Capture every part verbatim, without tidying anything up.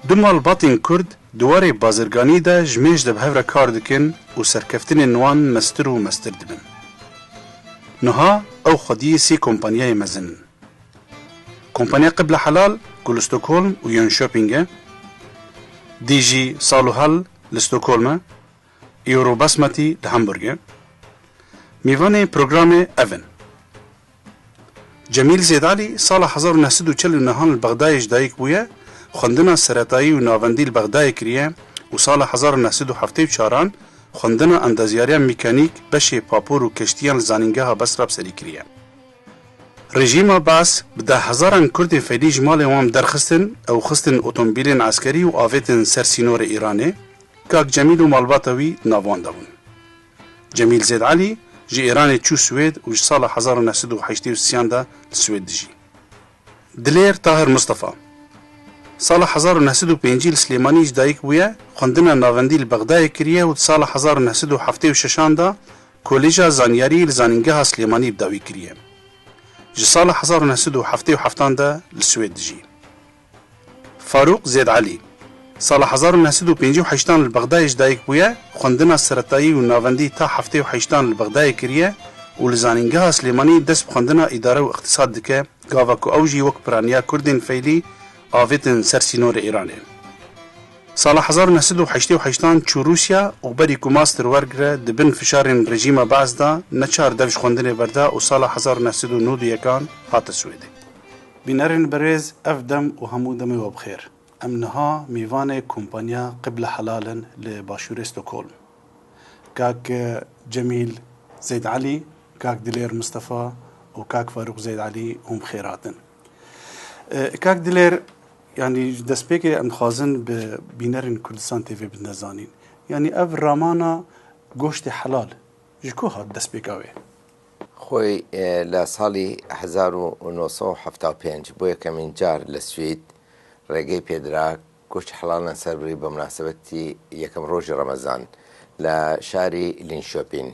Du malbatên Kurd di warê bazirganî de ji mêj de bi hev re kar dikin û serkeftinên wan mestir û mestir dibin. Niha ew xwediyê sê kompanyayê mezin in. Kompanya Qibla Helal ku li Stockholm û Jönköping e, D J Saluhal li Stockholm e, Eurobasmati li Hamburg e. Mêvanê programê ev in. Cemîl Zêdalî sala hezar û neh sed û çel û nehan li Bexdayê ji dayik bûye, xwendina seretayî û navendî li Bexdayê kiriye û sala hezar û neh sed û heftê û çaran xwendina endazyariya mekanîk beşê papûr û keştiyan li Zanîngeha Besra bi serî kiriye. Rejîma Baas bi deh hezaran Kurdên feylî ji malên wan bi derxistin, ew xistin otomobîlên eskerî û avêtin ser sînorê Îranê, Kak Cemîl û malbata wî di nav wan de bûn. Cemîl Zêd Elî ji Îranê çû Swêd û ji sala hezar û neh sed û heştê û sêyan de li Swêd dijî. Dilêr Tahir Mustafa sala hezar û neh sed û pêncî li Silêmanî ji dayik bûye, xwendina navendî li Bexdayê kiriye û di sala hezar û neh sed û heftê û şeşan de Kolêja Zanyarî li Zanîngeha Silêmanî bi dawî kiriye. Ji sala hezar û neh sed û heftê û heftan de li Swêd dijî. Farûq Zêd Elî sala hezar û neh sed û pêncî û heştan li Bexdayê ji dayik bûye, xwendina seretayî û navendî ta heftê û heştan li Bexdayê kiriye û li Zanîngeha Silêmanî dest bi xwendina îdare û îqtîsad dike, gava ku ew jî wek piraniya Kurdên feylî avêtin ser sînorê Îranê. Sala hezar û neh sed û heştê û heştan çû Rûsya û berî ku master wergire di bin fişarên rejîma Baas de neçar dev ji xwendinê berda û sala hezar û neh sed û nod û yekan hate Swêdê. Bînerên birêz, ev dem û hemû demê we bi xêr. Em niha mêvanê kompanya Qibla Helal in li başûrê Stockholm. Kak, e, Cemîl Zeyd Elî, Kak Dilêr Mistefa û Kak Farûq Zeyd Elî hûn bi xêr hatin. E, Kak Dilêr, yanî ji destpêkê em dixwazin bi bînerên Kurdistan T V bidine zanîn. Yanî ev ramana goştê helal ji ku hat destpêka wê? Xwê, e, li salî hezar û neh sed û hefta û pênc bo yekemîn car li Swêd rêgê pêdira goştê helalan serbirî bi minasebetî yekem rojê Remezan li şarî Linköping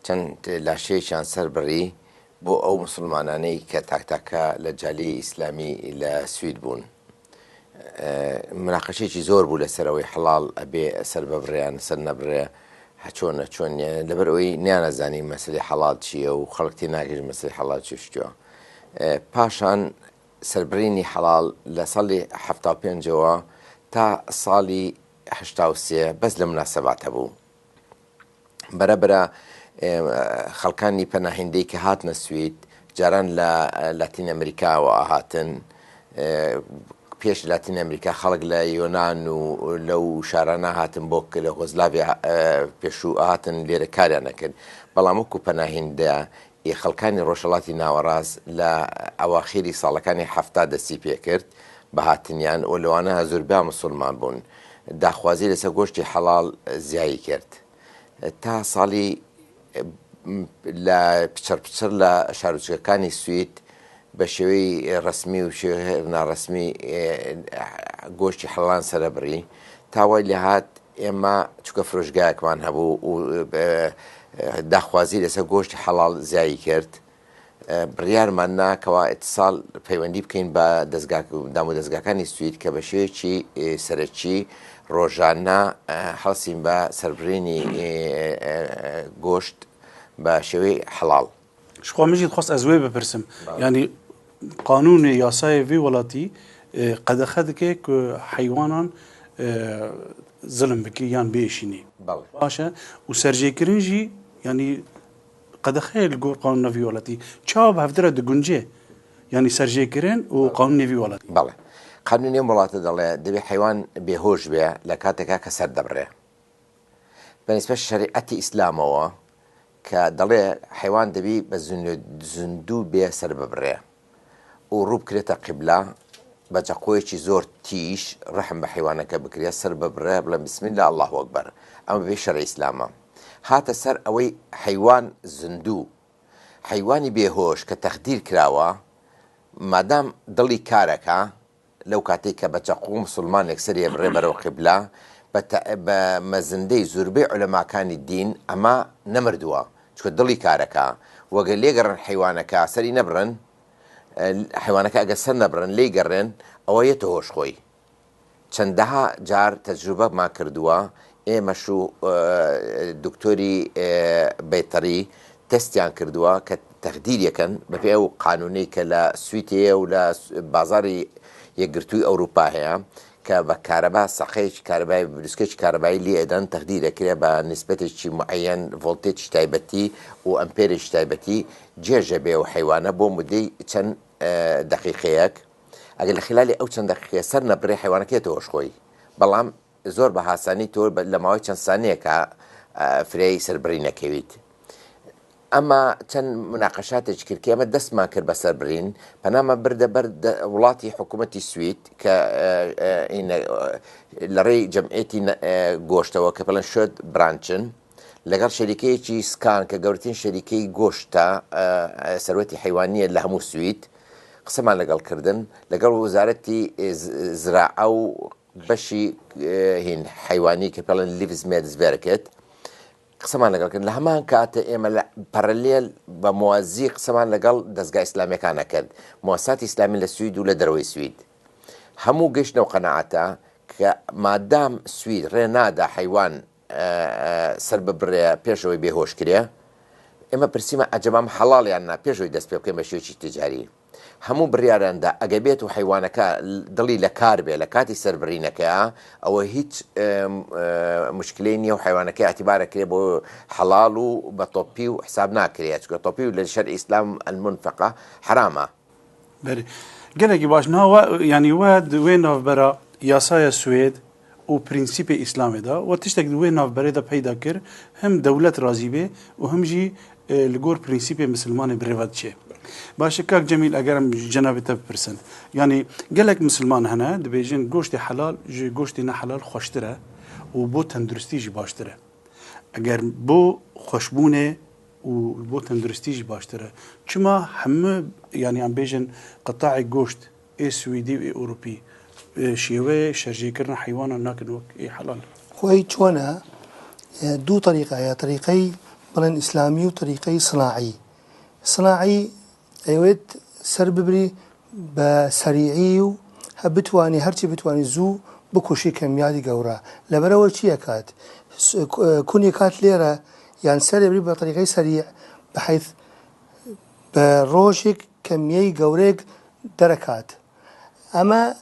çend laşeyekîan serbirî bo ew misilmananê ke taktaka li calê îslamî li Swêd bûn. E, minaqeşeyekî zor bû li ser ew ê helal ebê ser bibire yan ser nebire, heçûn neçûn, e, li ber ewê neyane zanîn meselê helal çi ye û xelk tênagihîje meselê helal çi şiyo. E, paşan serbirînî helal li salê hefta û pênc ewa ta salî heşta û sê bes li minasebata bû. Bere bere, e, xelkanî penahêndeyî ke hatine Swêd, caran li, e, Latîn Amerîka we hatin. E, pêş Latîn Amerîka xelk li Yunan û lew şarana hatin bo li Yugoslavya, e, pêşû hatin lêre kariya nekin. Belam wekû penahênde ê xelkanî Rojhelatî Nawerast li ewaxîrî salekanî hefta destî pê kir bi hatiniyan û li wana zûrbeya misilman bûn. Daxwazî li ser goştê helal ziyayî kir. Ta salî, e, m-, li piçir piçir li şarûçkekanî Swêd bi şêweyî resmî û şêweyê naresmî, e, goştê helalan serebirî. Ta wey lê hat êma çuke firojgehekman hebû û, e, e, daxwazî li ser goştê helal ziyayî kir. E, biryarman na kewa îtisal peywendî bikeyn bi dezgah, dam û dezgahkanî Swêd ke bi şêwekî, e, serekî rojane, e, helsîn bi serbirînî, e, e, e, goşt bi şêwê helal. Ji xwe min jî dixwest ez wê bipirsim. Bale. Yanî qanûnê, yasayê vî welatî, e, qedexe dike ku heywanan, e, zilim bikî yan biêşînî. Bale. Baş e. Û serjêkirin jî, yanî qedexeyê li gor qanûna vî welatî. Çawa bi hevdira digunce? Yanî serjêkirin û qanûnê vî welatî. Bale. Qanûnê welatê dile, divê heywan bêhoş be, li kateka ke ser dibire. Bi nisbet şerîetî Îslamewa ke dile heywan divî bi zûn-, zindû bê ser bibire. û rû bikirête qîbla, bi çeqoyekî zor tîj, rehm bi heywaneke bikiriye, ser bibire, bile Bismillah, Allahu Ekber. Em bi vê şerê Îslama. Hate ser ewê heywan zindû, heywanî bêhoş ke texdîr kirawa, madam dilî kareka, lew katê ke bi çeqo misilmanek serê bire berew qîbla, bi te-, bi mezindey zûrbey ulemakanî dîn, ema nemirdiwa. Çunke dilî kareka. Weke lê gerin heywaneka serî nebirin, e, heywaneke eger ser nebirin, lê gerin, ewa yê tu hoş xwey. چەندەها جار تەجروبەمان کردووە، ئێمەش و، ئە، دکتۆری، ئە، بەیتەری تەستیان کردووە کە تەخدیر یەکەن بەپێ ئەو قانونەی کە لە سویتەیە و لە س-، بازاری یەکگرتووی ئەوروپا هەیە، کە بە کارەبا سەقەیەکی کارەبای، بروسکەیەکی کارەبایی لێ ئەدەن، تەخدیر ئەکرێ بە نسبەتێکی معەن، ڤۆڵتێکی تایبەتی و ئەمپێرێکی تایبەتی جێژە بێ و حەیوانە بۆ مدەی چەند، ئە، دەقیقەیەک. ئەگەر لە خلالی ئەو چەند دەقیقەیە سەر نەبرێ، حەیوانەکە دێتە هۆش خۆی. بەڵام زۆر بە هاسانی تۆ بە، لە ماوەی چەند سانیەکە، ئە، فرێی سەربڕی نەکەویت. ئەمە چەند مناقەشاتێکی کرد کە ئێمە دەستمان کرد بە سەربرین، پەنامان بردە بەر دە-، وڵاتی حکوومەتی سوید کە، ئە، ئە، ئینە، ئە، لە ڕێی جەمعێتی نە-، ئە، گۆشتەوە کە پێڵێن شۆد برانچن، لەگەڵ شەریکەیەکی سکان کە گەورەترین شەریکەی گۆشتە، ئە، ئە، سەروەتی حەیوانیە لە هەموو سوید، قسەمان لەگەڵ کردن، لەگەڵ وەزارەتی، ئە، ز-، زراعە و بەشی، ئە، هین حەیوانی کە پێڵێن لیڤزمێدزڤێرکت. قسەمان لەگەڵ کرد. لە هەمان کاتە ئێمە لە پەرەلێل بە موازی قسەمان لەگەڵ دەستگای ئیسلامیەکانە کرد. موساتی ئیسلامی لە سوید و لە دەرەوەی سوید. هەموو گەشتنەوە قەنەعاتە کە مادام سوید ڕێ نادا حەیوان، ئە، ئە، سەر ببڕێ پێشەوەی بێهۆش کرێ. ئێمە پرسیمە عەجەبام حەڵاڵ یان نا پێشەوەی دەست پێ بکەین بە شێوەیەکی تیجاری. هەموو بڕیاراندا ئەگە بێت و حەیوانەکە دڵی لە کار بێ لە کاتی سەربڕینەکەیە، ئەوە هیچ، ئێم، ئێ، مشکلەی نییە و حەیوانەکەی ئەتیبارە کرێ بۆ حەڵاڵ و بە تۆپی و حساب ناکرێت، چونکە تۆپی و لە شەر ئیسلام المنفقە حرامە. Berê. Gelekî baş. Niha we, yanî we di wê navbera yasaya Swêd û prensîpê Îslamê de we tiştek di wê navberê de peyda kir, him dewlet razî bê û him jî, e, li gor prensîpê misilmanê bi rê ve diçe. Baş e, kak Cemîl, eger em ji cenabê te bipirsin. Yanî gelek misilman hene, dibêjin goştê helal ji goştê nehelal xweştir e û bo tenduristî jî baştir e. Eger bo xweşbûnê û bo tenduristî jî baştir e, çima hemû, yanî em bêjin qitayê goşt ê Swêdî û ê Ewropî, e, şêweyê şerjêkirina heywanan nakin wek ê helal? Xwey çûne, e, du terîqe ye, terîqey, bilen, îslamî û terîqey sinaî. Sinaî, ewêt ser bibirî bi serîî û he bitwanî, her çi bitwanî zû bikuşî kemiyadî gewre. Leberewe çi ye kat? S-, ku-, kunê kat lêre, yan serê birî bi terîqey serî, bi heyth bi rojêk kemiyey gewrêk derekat. Eme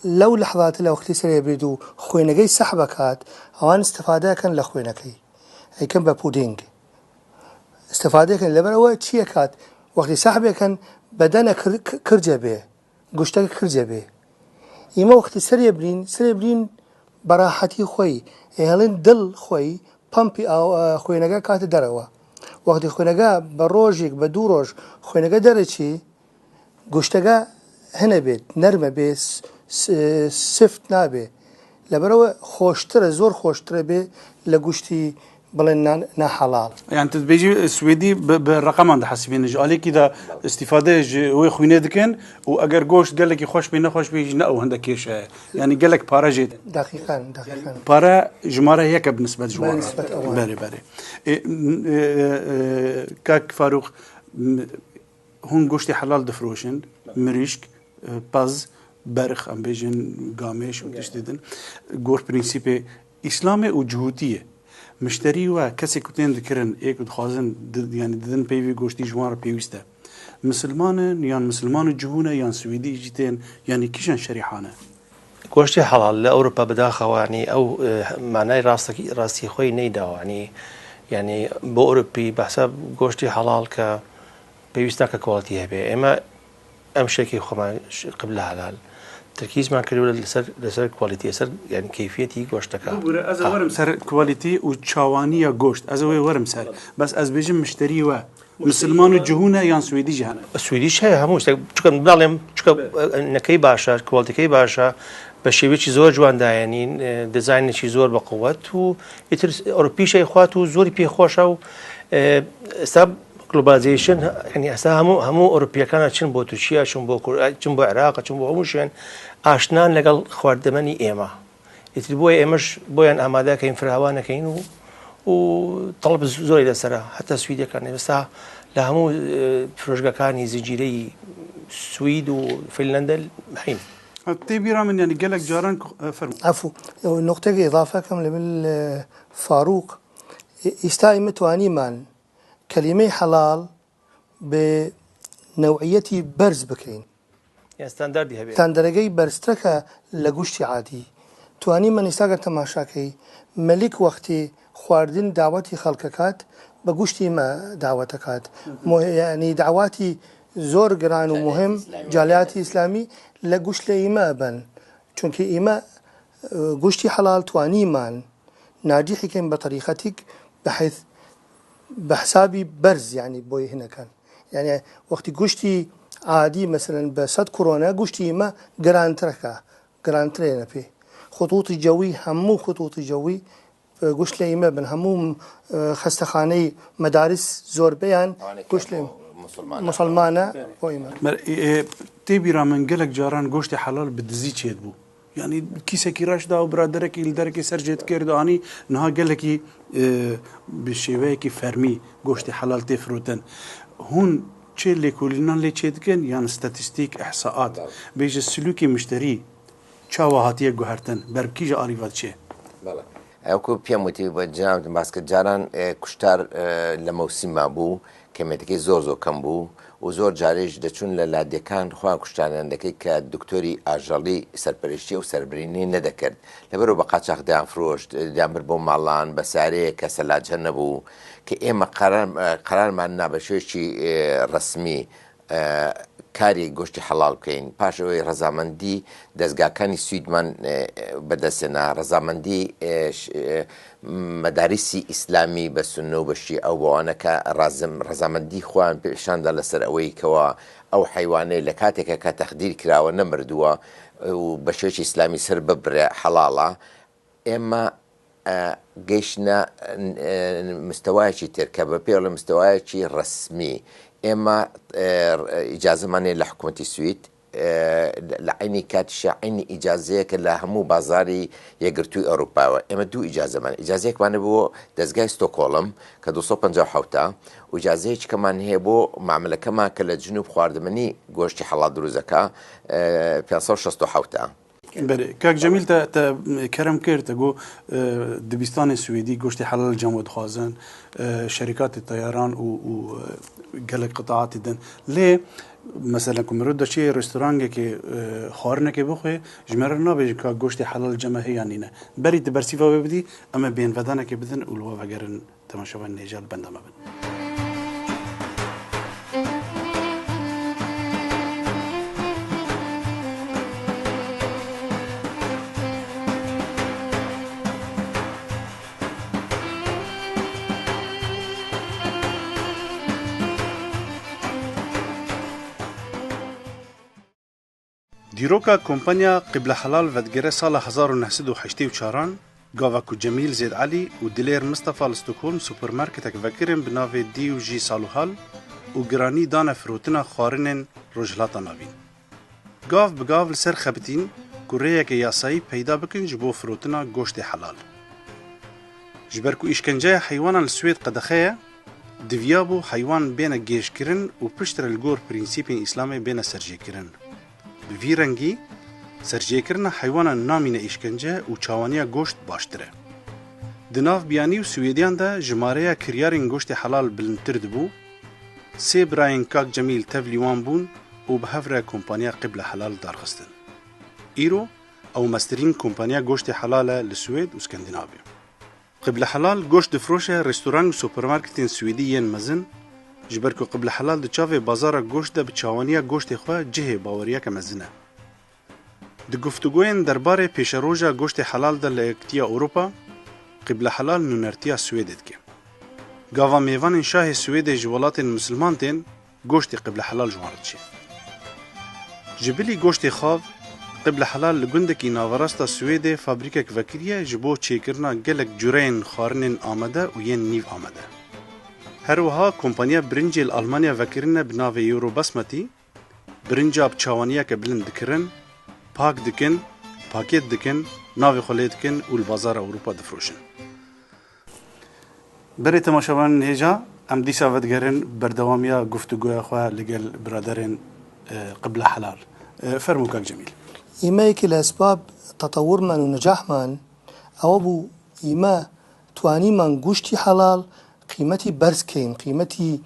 lew lehzatî le wextî serê birî dû xwênegey sehbe kat, ewan istifade ken le xwênekey. Eyken be puding. Istifade ken, leberewe çi ye kat? Wextî sehbê ken bedene kir-, kir-, kirce bê. Guştek kirce bê. Îme wextî serê birîn, serê birîn bi rahetî xwey, ê helin dil xwey, pampî aw-, e, xwênege kate derewe. Wextî xwênege bi rojêk, bi du roj xwênege dereçî, guştege hine bê, nerme bê, s-, s-, sift nabê. Leberewe xweştir e, zor xweştir e bê le guştî Bilên nan, ne helal. Yani tu dibêjî, e, Swêdî bi, bi reqeman dihesibînin. Ji alîkî de îstîfade ji wê xwînê dikin û eger goşt gelekî xweş bê, nexweş bê, ji ne ew hinde kêşe ye. Yani gelek pare jê. Deqîqen, deqîqen. Pare jimare yek e bi nisbet ji wan re. Bi nisbet ewan. Berê, berê. E, n-, e, e, e, Kak Farûq, m-, Hûn goştê helal difiroşin, mirîşk, e, pez, berx, em bêjin gamêş û tiştê din. Gor prensîpê Îslamê û cihûtiyê. Mişterî we, kesê ku tên dikirin, ê ku dixwazin, di-, yanî didin peyvê goştî ji wan re pêwîst e. Misilman in, yan misilman û cihû ne, yan Swêdî jî tên, yanî kîjan şerîhan e? Goştê helal li Ewropa bidaxewa, yanî ew, e, manayê rastekî-, rastî xwe yî neydawa, yanî, yanî bo Ewropî behsa goştê helal ke pêwîst nake quality hebe. Ême em şêkê xwe me ş-, qibla helal. Terkîzman kiriwe li ser, li ser quality, ser, yanî keyfiyetî goşteke. Bibûre, ez ê Ha. werim ser quality û çawaniya goşt. Ez ê wê werim ser. Bes ez bêjim mişterî we. Misilman û cihû ne yan Swêdî jî hene? Swêdî jî heye hemû. Işte, çuka nalêm, çuka, e, nekey baş e, qualitykey baş e, bi şêwekî zor ciwan dayenîn, e, dizaynekî zor bi quwet û îtir Ewropî jî xwat û zorî pê xweş e û, e, esta globalization, yanî esta hemû, hemû Ewropiyekana çin bo Tirkiye, çin bo Kur-, çin bo Iraq, çin bo hemû şên aşnan legel xwardemenî êma. Îtir boye ême ji boyan amade keyin, firawa nekeyin û, û teleb z-, zor e li ser e. Heta Swêdiyekan, êsta li hemû, e, firojgekanî zincîreyî Swîd û Finlande heyîn. Tê bîra min, yanî gelek caran ku, e, fermo. Efû, nuqteyekî îdafe kem li bil, e, Farûq. E, îsta min twanîman kelîmeyê helal bi new'iyetî berz bikeyin. Yan standardî hebe. Standardegey berztirek e li guştî adî. Twanî min îsta ger temaşa key, melik wextî xwardin dawetî xelk ekat, bi guştî me dawet ekat. Mu-, yanî dawetî zor giran û muhim, caliyatî îslamî li guştê îme ben. Çunkî îme, e, guştî helal twanî man. Nacîhî ken bi terîqetîk bi his-, bi hesabî berz, yanî boyê hinekan. Yanî wextî guştî adî, meselen, bi sed kurone, guştî me girantirek e, girantirê ne pê. Xutûtî cewî, hemû xutûtî cewî, e, guşt lê me bin. Hemû, e, xestexaneyê, medarîs zor beyan, guşt lê musulmane, o îme. Mer-, e, e, tê bîra min gelek caran goştê helal bi dizî çêdibû. Yanî kîsekî reş da û biraderekî li derekê ser jê dikir dianî, niha gelekî, e, bi şêweyekî fermî goştê helal tê firotin. Hûn çê lêkolînan lê çêdikin yan statîstîk, ihsaat, bêje silûkê mişterî çawa hatiye guhertin, ber bi kîja alî ve diçe? Bele. Ew ku piyem witî, cenab, baskir caran, e, kuştar, e, li mewsîma bû. Kêmetîkê zor zor kem bû û zor carê ji deçûn li ladyekan xwe kuştaniyan dikir ke doktorî ajalî serperiştî ew serbirînê nedekird. Li ber û bi qaçax diyan firoşt, diyan bir bo malan, be sarê ke selace nebû. Ke ême qerar, qerar man nabe şoşî, e, resmî, e, karê goştê helal bikeyin. Paş ew ê rezamendî dezgakanî Swîd man, e, bi destê na. Rezamendî, e, ş-, e, medarîsî îslamî be sunne û be şîe û be wane ke razim, rezamendî xwe pêşan da li ser eweyî kewa ew heywanê li kateke ke texdîr kirawe nemirduwa û be şêwekî îslamî ser bibire helal a. Ême, e, gehiştine, e, mistewayekî têr ke be pê wele mistewayekî resmî. Ême, e, îcaze manê li hikûmetî Swîd. E, li eynî kat şe eynî îcazeyeke li hemû bazarî Yekgirtûyî Ewropa we. Ême du îcaze man. Îcazeyek mane bo dezgehê Stockholm ke du sed û penca û hewt a û îcazeyek ke man heye bo mamileke ma ke li Cinûb Xwardimenî goştî helal dirûzeke, e, pênc sed û şeşt û hewt a. Belê. Kak Cemîl te, te kerem kir, te got, e, dibistanê Swêdî goştê helal cem we dixwazin, e, şerîkatê teyaran û, û, e, gelek qitaatê din. Lê, meselen, ku mirov diçê restorangekê, e, xwarinekê bixwe, ji me re nabêjin ka goştê helal cem e hê yan nîne. Berî tu bersîva wê bidî, em ê bêhnvedanekê bidin û li we vegerin. Temaşevanên hêja li benda me bin. Dîroka kompanya Qibla Helal vedigere sala hezar û neh sed û heştê û çaran, gava ku Cemîl Zêd Elî û Dilêr Mistefa li Stockholm supermarketek vekirin bi navê Dî û Jî Saluhal û giranî dane firotina xwarinên Rojhilata Navîn. Gav bi gav li ser xebitîn ku rêyeke yasayî peyda bikin ji bo firotina goştê helal. Ji ber ku îşkenceya heywanan li Swêd qedexe ye, diviyabû heywan bêne gêjkirin û piştre li gor prînsîpên Îslamê bêne serjêkirin. Bi vî rengî, serjêkirina heywanan namîne îşkence û çawaniya goşt baştir e. Di nav biyanî û Swêdiyan de jimareya kiryarên goştê helal bilindtir dibû, sê birayên Kak Cemîl tevlî wan bûn û bi hev re kompanya Qibla Helal darxistin. Îro ew mestirîn kompanya goştê helal e li Swêd û Skandinavya. Qibla Helal goşt difroşe restoran û supermarketên Swêdî yên mezin, ji ber ku Qibla Helal di çavê bazara goşt de bi çawaniya goştê xwe cihê baweriyeke mezin e. Di guftûgoyên derbarê pêşeroja goştê helal de li Yekîtiya Ewropa, Qibla Helal nûnertiya Swêdê dike. Gava mêvanên şahê Swêdê ji welatên misilman tên, goştê Qibla Helal ji wan re diçe. Ji bilî goştê xav, Qibla Helal li gundekî naverasta Swêdê fabrîkek vekiriye ji bo çêkirina gelek cureyên xwarinên amade û yên nîv amade. Her wiha kompanya birincê li Almanya vekirine bi navê Eurobasmati, birinca bi çawaniyeke bilind dikirin, pak dikin, pakêt dikin, navê xwe lê dikin û li bazara Ewropa difroşin. Berê temaşevanên hêja, em dîsa vedigerin berdewamiya guftûgoya xwe li gel biraderên, e, Qibla Helal. E, fermû kak Cemîl. Îme yekî li esbab tetewurman û nicahman ewe bû, îme twanîman goştî helal qîmetî berz keyin, qîmetî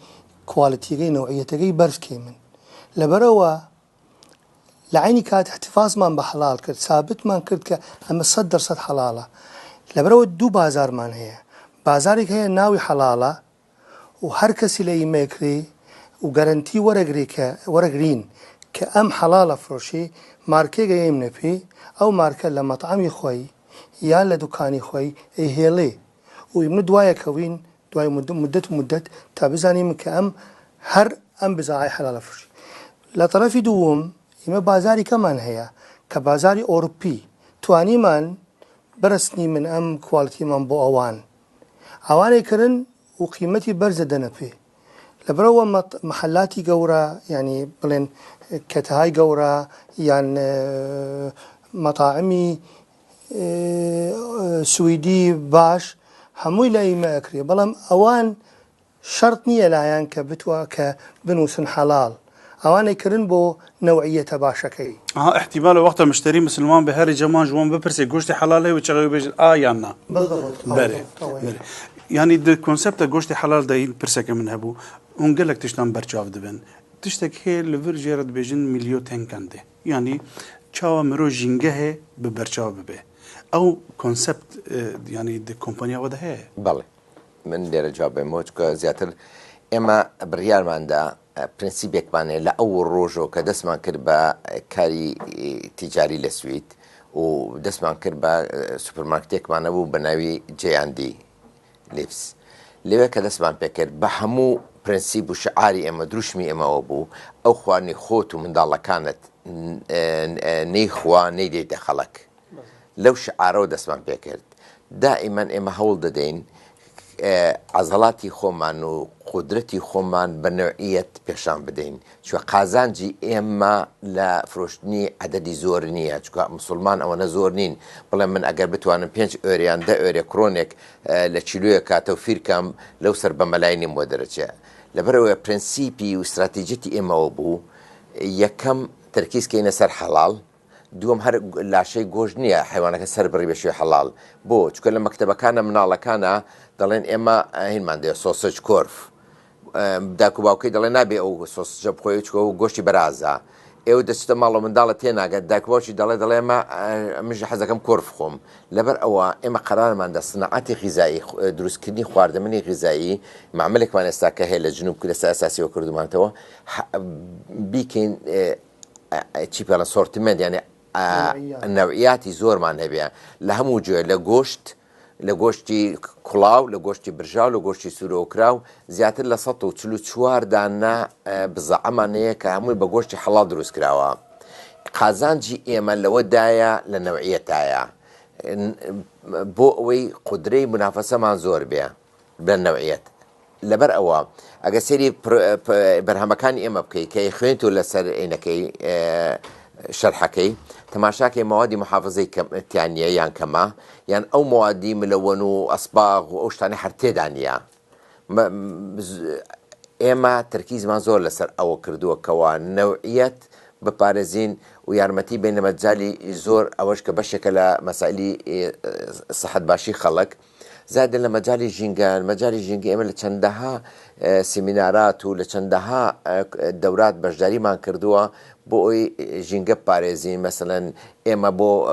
quality-yekê, new'iyeteke berz keyin. Li ber ewe li eynî kat îhtîfazman bi helal kir, sabitman kir ke em sed der sed helal e. Li ber ewe du bazarman heye. Bazarek heye navî helal e, û her kesî li îme kirê û garantî weregirê ke, weregirîn ke em helal e firoşê, markê geyêm ne pê, ew marke li met'emî xwe yî ya li dukanî xwe yî ê hêlê û îmnû duwaye kewîn, duwaye mud-, mudet û mudet ta bizanîm ke em her em bizayê helal e firoşê. Li terefî duwum, îme bazarî keman heye ke bazarî Ewropî, twanîman biresnîmin em quality-man bo ewan. Ewanê kirin û qîmetî berz dene pê. Li ber ewe met-, mehellatî gewra, yanî bilên ketehayî gewra, yan, e, metaimî, e, e, swîdî baş, hemûyî li îme ekirê. Belam ewan şert niye layan ke bitwa ke binûsin helal. Ewanê kirin bo new'iyete başekeyî. Aha, ihtimal e wexta mişterî misilman be herî ceman ji wan bipirse goştê helal heye û çaxê wî bêjin a yan na. Bilxet, Belê, tamam, tamam. Belê. Yanî di konsepta goştê helal de yîn pirseke min hebû. Hûn gelek tiştan berçav dibin. Tiştek hê li vir jê re dibêjin milyo tenkande. Yanî çawa miro jîngehê bi berçav bibe. Ew konsept, e, yanî di kompanya we de heye? Belê. Min lêre cevabê me, çunka zêdetir ême biryarman da, e, prensîbekman ê li ew rojo ke destman kir be, e, karî, e, tîcarî li Swîd û destman kir be, e, supermarketêkman hebû bi navî J and D Lips. Lê weke destman pê kir, bi hemû prensîb û şiarî ême, dirûşmî ême we bû, ew xwarinê xot û mindalekan e, n-, e, n-, e, neyxwa, neydeyte xelek. Lew şiara û destman pê kir. Daîmen ême hewl didin, e, ezelatî xweman û qudretî xweman bi new'iyet pêşan bidin. Çi qazancî ême li firoştinî ededî zor niye. Çunka misilman ew ne zor nîn. Bile min eger bitwanim pênc euroyan, deh euro kronek, e, li çîloyeka tewfîr kem, lew ser bi melayî nîm we diriçe. Li ber ew prensîpî û stratejîtî ême ew bû. Yekem terkîz keyne ser helal. Duyem her laşey goşt niye, heywaneke ser birî beşê helal. Bo, çunke li mektebekana minalekan e, dalen ême, e, hînman de sausage korf. E, dayik û bawkê dalen nabê ew sausage bixwe, çunke ew goştî biraz e. Ew destê mala mindala tênage, dayik û bawkî dale, dale ême, e, min jî hez dikim korf bixwim. Li ber ewa ême qerarman de sinaetê xîzayî, e, dirûstkirinî xwarinê xîzayî, mamelekman êsta ke heye li Cinûb ku destê esasî we kurdûman tewa, ha, bîkên, e, e, e, çi pêlan sortiment, yanî, e, new'iyat, new'iyatî zorman hebe. Li hemû cihê, li goşt, li goştî kulaw, li goştî birjaw, li goştî sûrokiraw, zêdetir li sed û çil û çar dane, e, bi zaeman heye ke hemû bi goştî helal dirûst kirawa. Qazancî ême li we daye, li new'iyeta ye. N-, bo ewê qudreyê munafeseman zor bê. Bila new'iyet. Li ber ewa, eger serî pro-, p-, berhemekanî ême bikey, ke xwên tu li ser ênekey, e, şerhekey, temaşakê mewadî muhafizeyî kem, tiyaniye yan kema, yan ew mewadî milewen û esbax û ew ştanê her tê daniye. Me, z-, ême terkîzman zor li ser ew kirdiwe kewa new'iyet biparêzîn û yarmetî bên li mecalî zor ew ji ke beşeke li mesailî, e, sihet başî xelk. Zêde li mecalî jînge, li mecalî jîngê ême li çendeha, e, semînarat û li çendeha, e, dewrat beşdarîman kirdiwa, bo ewê, e, jînge biparêzîn. Meselen, ême bo,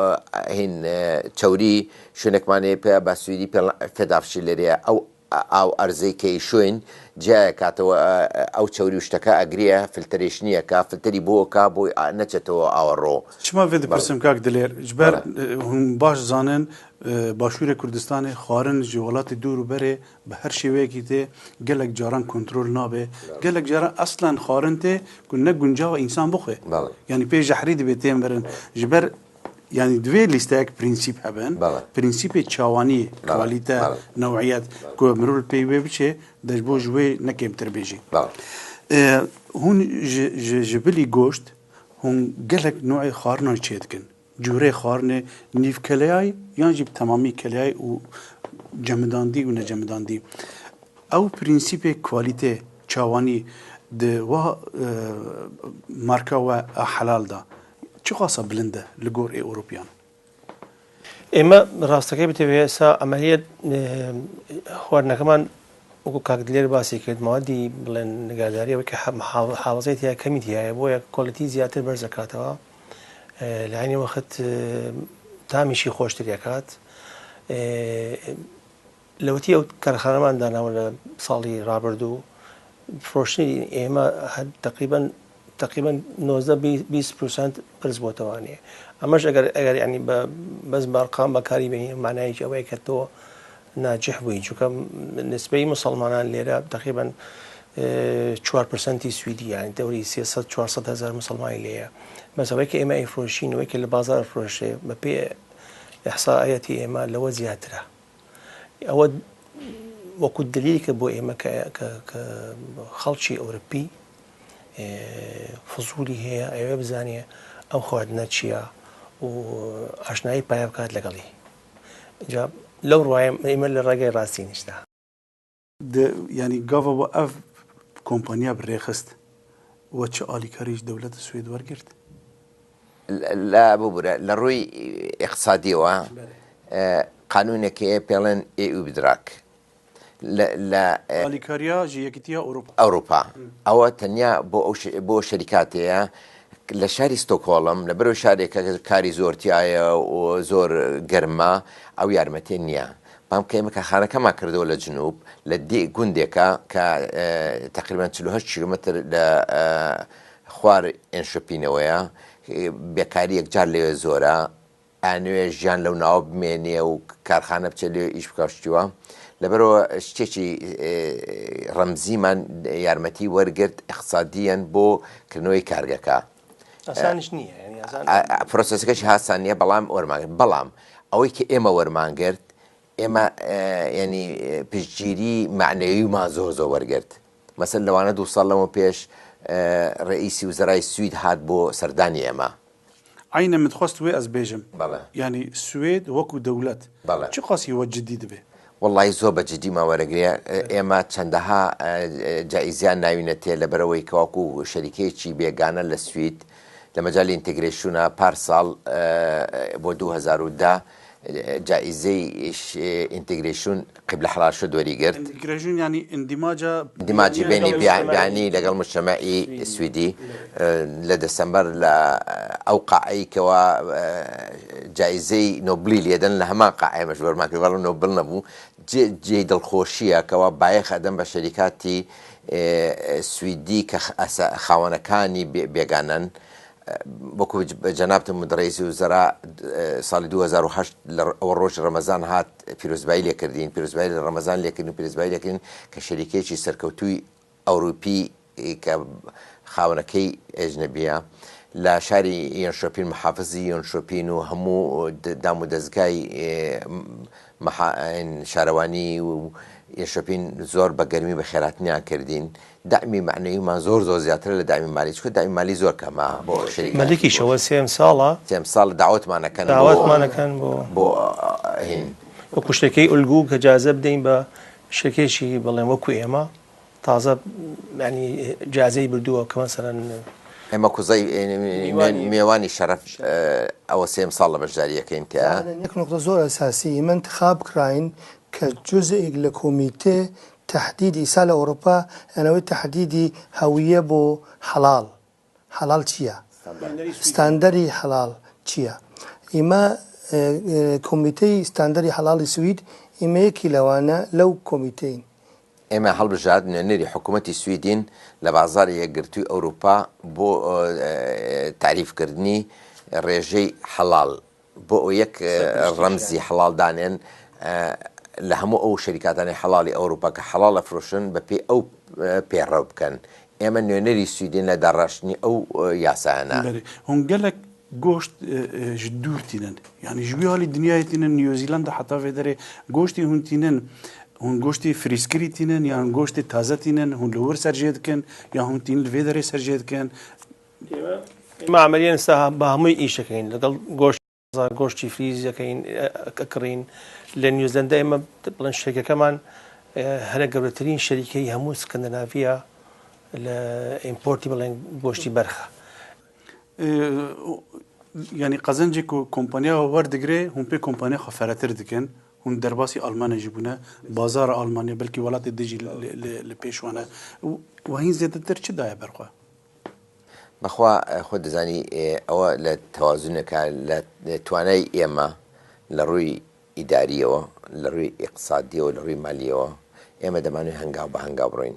e, hîn, e, çewrî, şûnekmanê pê, be Swîdî pê, fedafşî lêrê ye. Ew, ew erzê keyşûn, cihayek hate, e, ew çewrî û şteka egriye, filtrêşniyeka, filtrî bo ka, bo, e, neçetewe awe ro. Çima vê dipirsim, kak Dilêr? Ji ber, e, hûn baş zanin, e, Başûrê Kurdistanê xwarin ji welatê dûr û berê bi her şêweyekî tê, gelek caran kontrol nabe. Gelek caran eslen xwarin tê ku ne guncav e însan bixwe. Yanî pê jehrî dibe tên birin. Ji ber, yanî divê lîsteyek prensîp hebin. Prensîpê çawanî, kalîte, new'iyet, ku mirov li pey wê biçe, de ji bo ji wê ne kêmtir bê jî. E, hûn ji, ji, ji bilî goşt, hûn gelek nûê xwarinan çêdikin. Cûrê xwarinê nîv keleyayî yan jî bi temamî keleyayî û cemidandî û necemidandî. Ew prensîpê kwalîtê, çawanî di wa, e, marka we a helal de Çiqasa bilind e li gor ê Ewropiyan? ئێمە ڕاستەکەی بتەوێ ئێستا عملیە خواردنەکەمان وەکو کاک دلێر باسی کرد مادی بڵێن نگاداری ئەوەی کە حاڵەزەی تیا کەمی تایە بۆیە کۆلەتی زیاتر بەرزەکاتەوە لە عینی وەخت تامیشی خۆشتر یەکات لەوەتی ئەو کارخانەمان داناوە لە ساڵی ڕابردوو فرۆشتنی ئێمە تقریبا تقریبا نۆزدە بیست پرسنت پرس بۆتەوانێ ئەمەش ئەگەر ئەگەر ینی بە بەس بارقام بەکاری بێنی مانایکی ئەوەیە کە تۆ ناجح بووی چونکە نسبەی مسلمانان لێرە تقریبا چوار پرسنتی سویدی یان دەوری سێ سەد چوار سەد هەزار مسلمانی لێیە بەس ئەوەی کە ئێمە ئەیفرۆشین ئەوەی کە لە بازار فرۆشێ بە پێ ئیحسائەتی ئێمە لەوە زیاترە ئەوە وەکو دلیلکە بۆ ئێمە کە خەڵکی ئەوروپی فزولی هەیە ئەوێ بزانێ ئەم خواردنە چییە و ئاشنایی پایە بکات لەگەڵی جا لەو ڕوایم ئێمە لە ڕێگەی ڕاستی نیشتا. Di, yanî gava we ev kompanya bi rê xist, we çi alîkarî ji dewleta Swêd wergirt? La bibûre, li rûyî îqtisadiyê we qanûnekê pêlên ê û bidrak. Li, li, e, Alîkariya ji Yekîtiya Ewropa. Ewropa. Ew tenya bo ew şe-, bo şerîkatê ye. Li şerî Stockholm, li ber şareke karî zor tiyaye û zor germ e, ew yarmetê niye. Bam ke me karxaneke me kirdo li Cinûb, li dê gundeke ke, e, teqrîben çil û heşt kilometr li, e, xwar Enköpingê ye. E, bekarî yek car lê zor e. Anûye jiyan lew nawa bimêniye û karxane biçe lê îş bikaştiwa. Li ber ştêkî, e, remzî man yarmetî wergirt îqtisadiyen bo kirinewê kargeka. Asaniş niye yani. Asan... Proseseke jî hasan niye, belam werman girt. Belam ewê ki ême werman girt, ême, e, yani, e, piştgîrî manewî ma zor zor wergirt. Mesela lewane du sal lemo pêş, e, reîsî wizarayê Swîd hat bo serdanî ême. Eyne min dixwest wê ez bêjim. Bele. Yanî Swêd wekû dewlet. Bele. Çiqasî we cidî dibe? Wellahî zor be cidî me weregiriye. E, ême çendeha, e, e, caîzeyan nayîne tê li ber wê ke wekû şerîkeyekî bêgane li Swîd. Li mecalê întegrêşûna par sal, e, bo du hezar û deh, e, caîzeyê, e, întegrêşûn Qîble Helal Şud werî girt. Întegrêşûn yanî îndîmaca Dîmacî bênî biyanî legel mujtemeî Swîdî, e, li Desember li, e, ew qaeyî ke wa, e, caîzeyê Nobilî lê din li heman qaeyê me ji ber me kir, welo Nobil nebû. Cê, cê dilxweşî ye ke wa bayêx edin be şerîkatî, e, Swîdî ke xawenekanî bêgan in. Wekû cenabtim min reîsî wizara, e, salî du hezar û heşt li, ew roj Remezan hat pîrozbayî lê kirdîn, pîrozbayî li Remezan lê kirin, pîrozbayî lê kirin ke şerîkeyekî serkewtûyî Ewropî, e, ke xawinekey ecnebî ye. Li şarî Yönköping, muhafizî Yönköping û hemû de-, dam û dezgayî, e, meha-, ên şarewanî û Yönköping zor be germî bi xêrhatiniyan kirdîn. Demî manewî man zor zor ziyatire li demî malî. Çiko demî malî zor kema bo şerîka. Melîkî şewe sêm sala. Sêm sal dawet ma nekin. Dawet ma nekin bo. Bo, e, hîn. Wekû ştekey ulgû ke caze bideyin be ştekekî belen wekû êma. Taze, yanî, cazeyî birduwa ke meselen. Ema kuzey, e, mêwanî şeref, e, ew sêm sal beşdariyekên te. Zaten yek nokta zor esasî, î me intixab kirayîn ke cuzêk li komîtê tehdîdî îsal Ewropa, yanî wê tehdîdî hewiye bo helal. Helal çi ye? Standerî helal çi ye? Îme, e, e, komîteyî standerî helalî Swîd, îme yekî lewane lew komîteyîn. Ême hilbijart nûnerî hikûmetî Swîdîn li Bazarê Yekgirtûyî Ewropa bo, e, tarîfkirinî rêjey helal. Bo yek, e, remzî helal danên, e, li hemû ew şerîkatanê helalî Ewropa ke helal e firoşin, bi pê ew, e, pê rew bikin. Ême nûnerî Swîdîn li daraştinî ew, e, yasaya ne. Belê. Hûn gelek goşt, e, e, ji dûr tînin. Yanî ji wî alî dinyayê tînin, New Zealand heta vê derê goştê hûn tînin. Hûn goştê frîzkirî tînin, yan goştê taze tînin, hûn li wir ser jê dikin, yan hûn tînin li vê derê ser jê dikin. ئێمە ئەمەلیەن ساها بە هەمووی ئیشەکەین لەگەڵ گۆشت زار گۆشتی فریز دەکەین ئەکڕین لە نیوزلندا ئێمە بڵێن شەریکەکەمان هەرە گەورەترین شەریکەی هەموو سکەندەناڤیە لە ئیمپۆرتی بڵێن گۆشتی بەرخە. Yanî qezencê ku kompanya we werdigire, hûn pê kompanya xwe ferehtir dikin. Hûn derbasî Almanya jî bûne, bazara Almanya, belkî welatê din jî li, li, li pêş we ne. Û, û hîn zêdetir çi daye ber xwe? Bexwa, e, xwe dizanî, e, ew le tewazuneke, le, le twanayî ême, le rûyî îdariyê we, le rûyî îqtisadiyê we, le rûyî maliyê we, ême demanê hengav bi hengav rûyîn.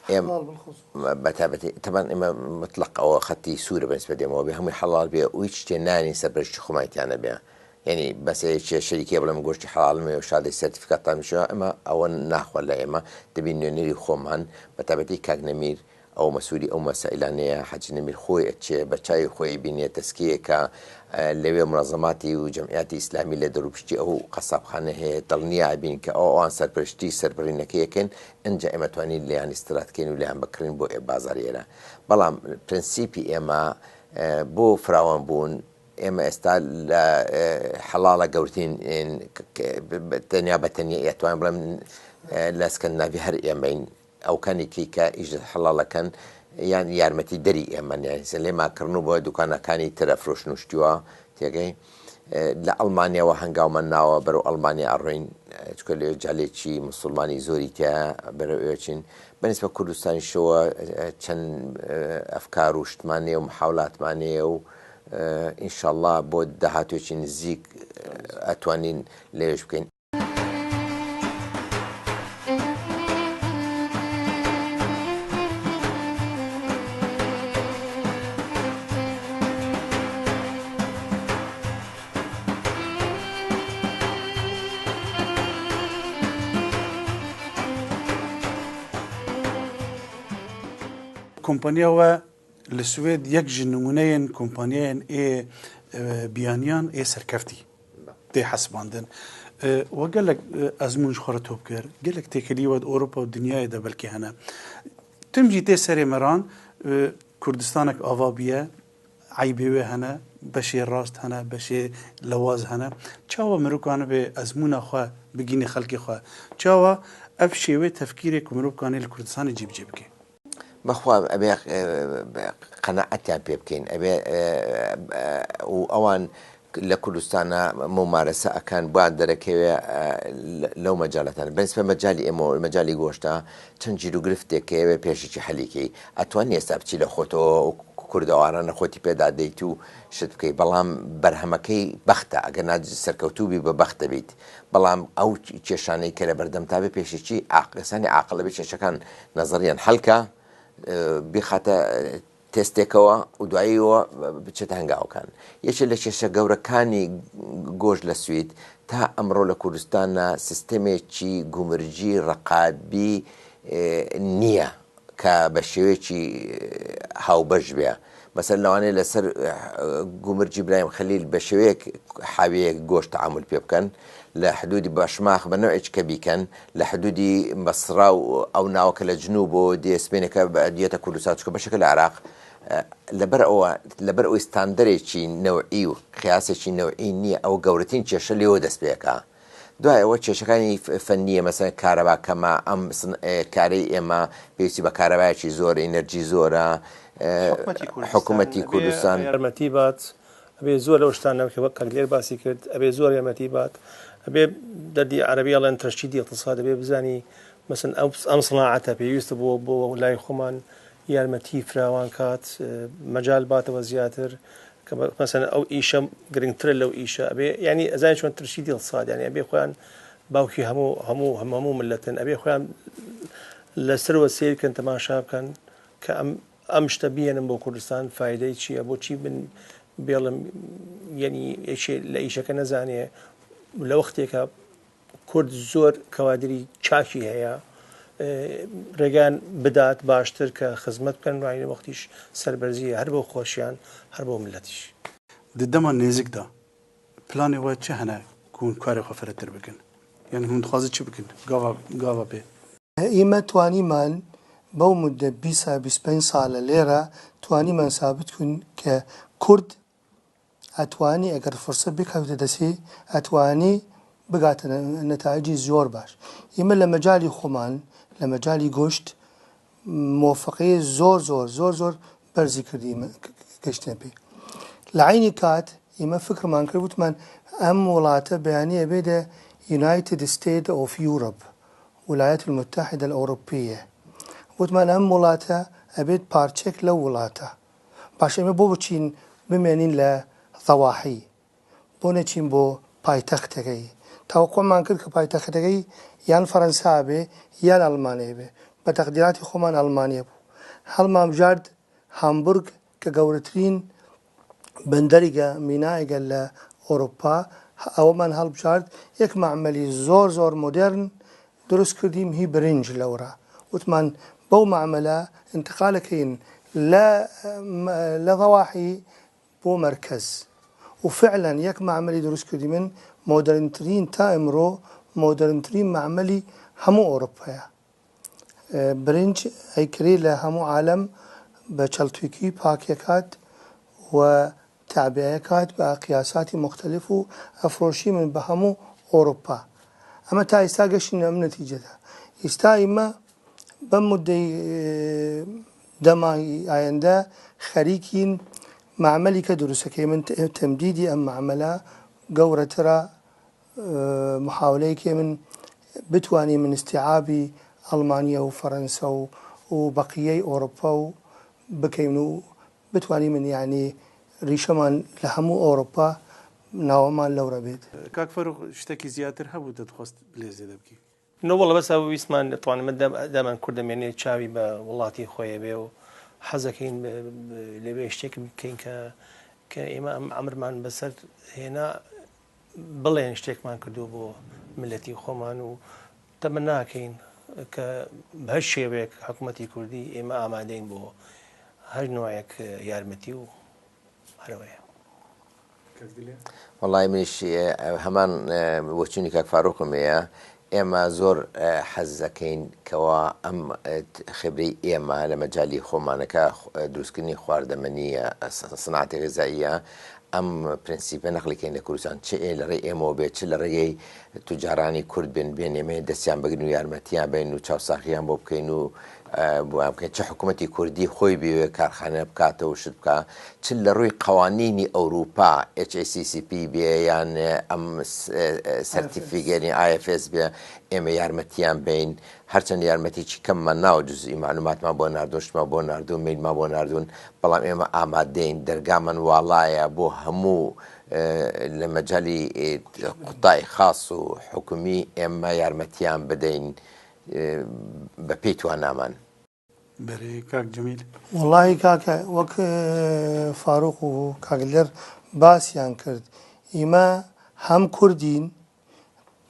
Êm, Helal bilxus. Bete, bete, teban ême mutleq ew xetî sûr e bi nisbet ême we bê, hemû helal bê û hiç tê nayênî serpereştî xwe me îtiya nebe. Yanî, bes ê çi şerîkê bile min goştî helal me û şadê sertîfîkatan mişe, ema ew naxwe le ême, dibî nûnerî xwe man, bete, bete kak Nemîr, ew mesûlî ew mesailanê ye, Hecî Nemîr xwe çi, be çayê xwe bîniye teskiyeke, e, lewê munezematî û cemiyetî îslamî lê derûpiştî ew qesabxane heye, dilniya bîn ke ew an serpereştî serbirînekê yekin, inca ême twanî lêyan îstîrad kên û lêyan bikirîn bo ê bazariyê re. Belam prensîpî ême, e, bo firawanbûn, ême êsta le, e, helala gewrtîn ên k-, k-, bi, bi, tenya be tenya etwan, belam, e, le Skandinavî her ême in. Ew kanî kî ke îj helal eken, yan yarmetî derî ême ne. Yanî, lê ma kirinu bo dukanakanî tire firoşnuştiwa, têgey. E, le Almanya we hengaw me nawe, bero Almanya arûyn. E, çiko lê calê çî musulmanî zorî te, bero öçin. Benisbe Kurdistanî şowa, e, çend, e, efkar û ştmanê û muhawlatmanê û, e, înşallah bo dahatû çî nizîk, e, etwanîn lê bikin. Kompanya we li Swêd yek ji nimûneyên kompanyayên ê, e, biyaniyan ê serkeftî tê hesibandin. E, we gelek, e, ezmûn ji xwe re top kir. Gelek têkilî we di Ewropa û dinyayê de belkî hene. Tim jî tê serê me ran, e, Kurdistanek ava bûye, eybê wê hene, beşê rast hene, beşê lewaz hene. Çawa mirov kanibe ezmûna xwe bigîne xelkê xwe? Çawa ev şêwê tefkîrê ku mirov kanê li Kurdistanê cîbicî bike? Bexwa, ebê, e, qenaetiyan pê bikeyn. Ebê, e, e, û ewan le Kurdistana mumarese ekan, ban derekeve, e, le-, lew mecalatan. Bensbe mecalî emo, mecalî goşta, çend cîrûgirifteke wê pêşî çi helîkey. Etwanî esta biçî le xwe to û Kurda û arana xwe tî pê dadeyt û şit bikey. Belam berhemekey bext e. Eger na serkewtû bî, bi bext e bît. Belam ew kêşaneyî kere berdem ta bê pêşî çi aq-, insanê aqil bê çeşekan nezeriyan helka, e, bîxate, e, testêkewa û duayî we biçete hengawikan. Yeşê le çeşe gewrekanî goj le Swîd, ta emro le Kurdistan na sistemê çi gumircî, reqabî, e, niye. Ke be şêwekî, e, hawbeş be. Mesela lewanê li ser, e, Gumurcî Îbrahîm Xelîl be şêweyek hawiyek goş teamul pê bikin. Li hidûdî Başmax be newekî bîkin. Li hidûdî Mesra û ew naveke li Cinûb û diyê Spêneke be diyete Kurdistan çike beşeke li Iraq. E, li ber ew, li ber ew standerekî newî û qiyasekî newî niye, ew gewretîn kêşe lê wê dest pê yeka. Duayê we kêşekanî f-, fennî ye, mesela kareba kema, em sin-, e, karê ême pêwîstî be karebayekî zor, enerjî zor e, e, Hikûmetî Kurdistan, hikûmetî ebê Kurdistan. Yarmetî bat, ebê zor ew ştan newke wek Kagilêr basî kir, ebê zor yarmetî bat, ebê derdî erebî yalên teşdîdî îqtisad, ebê bizanî, mesela ew, em sinaete pêwîst bo, bo lay xweman yarmetî firawan kat, e, mecal batewe ziyatir, Ke me-, mesela ew îşe giringtir e lew îşe. Ebê, yanî ez zanî çima tirşî dîl sad, yanî ebê xweyan bawkî hemû, hemû, hem-, hemû miletin. Ebê xweyan li ser we seyr bikin, temaşa bikin ke em, em işte biyênin bo Kurdistan, faydeyê çi ye, bo çi bin bêlim, yanî êşê li îşeke nezaniye, li wextêke Kurd zor kewadirî çakî heye. E, rêgan bidat baştir ke xizmet bikin, rayî wextîş serberzî ye, her bo xweşiyan, her bo miletîş. Di dema nêzik de planê we çi hene ku hûn karê xwe firehtir bikin? Yanî hûn dixwazin çi bikin? Gava, gava pê. Îme twanîman bew mudde bîst, bîst pênc sal e lêre twanîman sabit kun ke Kurd etwanî eger firset bikewte destê, etwanî bigate ne-, netayicî zor baş. Îme le mecalî xuman, le mecalî goşt, muwefeqiyê zor zor, zor zor berzî kirdî me, k-, k-, geştine pê. Li eynî kat, îme fikirman kir, wutman, em wilate beyanî ebê de United States of Europe, Welayetul Muttehide El Ewropiye. Wutman, em wilate ebê parçek lew wilata. Baş, eme bo biçîn bimênîn le zewahî. Bo neçîn bo paytextekeyî. Tewqûman kir ke paytextekeyî yan Fransa be, yan Almanya be. Bi teqdîratî xweman Almanya bû. Helman bijart Hamburg ke gewretirîn benderîge, mînayege li Ewropa, ew man helbijart, yek mamelî zor zor modern dirust kirdîm hî birinc lewra. Wutman, bew mamela intiqaleke yin le, le zewahî bo merkez. Û fi'len yek mamelî dirust kirdî min, moderntirîn ta imro, moderntirîn mamelî hemû Ewropa ye. E, birinc ey kirî li hemû alem bi çeltûkî pakek hat we te'biyeyek hat bi qiyasatî muxtelif û efroşî min bi hemû Ewropa. Eme ta îsta geştîne em netîce de. Îsta îme bi mudeyî, e, dema ayende xerîkîn mamelî ke diruseke min te-, temdîdî em mamela gewretir a e, muhaweleyekê min bitwanî min îstîabî Almanya û Fransa û, û beqiyey Ewropa û bikeyn û bitwanî min, yanî, rîşeman li hemû Ewropa naweman lewre bêt. Kak Ferûq, tiştekî ziyatir hebû te dixwest bilê zêde bikî? No, wala bes ew wîstman, twanî min dem-, demen Kurd demênê çavî be welatî xwe ye bê û hezekîn bi, bi, lê bê tiştekî bikeyn ke, ke ême em emirman bi ser hêna bilên tiştekman kirdû bo miletî xweman û temenna keyn ke bi her şêwek hikûmetî kurdî ême amadeyn bo her noyek yarmetî û her wê. Wallahî min jî, e, heman, e, weçûnî kak Farûqê me ye. Ême zor, e, hez dekeyn kewa em, e, t-, xibrî ême li mecalî xwemaneke, e, dirustkirinî xwaredemenî ye, e, s-, sinatê xizayî ye. Em prensîpe neqlî keyn li Kurdistan, çi ê li rê êmo bê, çi li rêyê tucaranî Kurd bên, bên ême destiyan bigirin û yarmetiyan bên û çavsaxiyan bo bikeyn û, e, bo em bikeyn. Çi hikûmetî Kurdî xwe bê wê karxane bikate û şit bika, çi li rûyê qewanînî Ewropa, H A C C P bê yan, e, em s-, e, e, sertîfîkeyên I F S bê, ême yarmetiyan bên. Her çend yarmetî çi kem me naw cuzî malûmatman bo nardûn, şima bo nardûn, mailman bo nardûn, belam ême amadeyn, dergaman wala ye bo hemû, e, li mecalî, e, qutayê xas û hikûmî ême yarmetiyan bideyn, e, bi pêtwanaman. Berê kak Cemîl. Wallahî kake, wek, e, Farûq û kak Dilêr basiyan kirt, îme hem Kurdîn,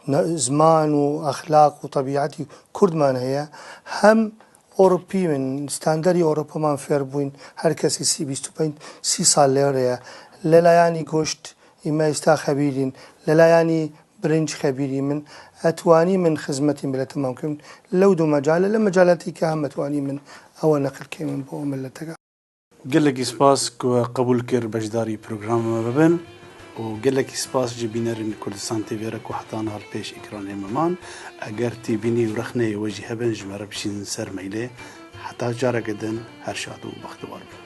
ne-, ziman û exlaq û tebîetî Kurdman heye, hem Ewropî min, standerî Ewropaman fêr bûyn, her kesî sî, bîst û pênc, sî sal lêre ye. Li layanî goşt, îme îsta xebîrîn, li layanî birinc xebîrî min, etwanî min xizmetî mileteman kim, lew du mecale, li mecaletî ke hem etwanî min ewe neqil kê min bo mileteka. Gelekî spas ku we qebûl kir beşdarî programa me bibin û gelekî spas ji bînerên Kurdistan T V re ku heta niha li pêş ekranê me man. Eger têbînî û rexneyê we jî hebin, ji me re bişînin ser mailê. Heta careke din, her şad û bextewar bin.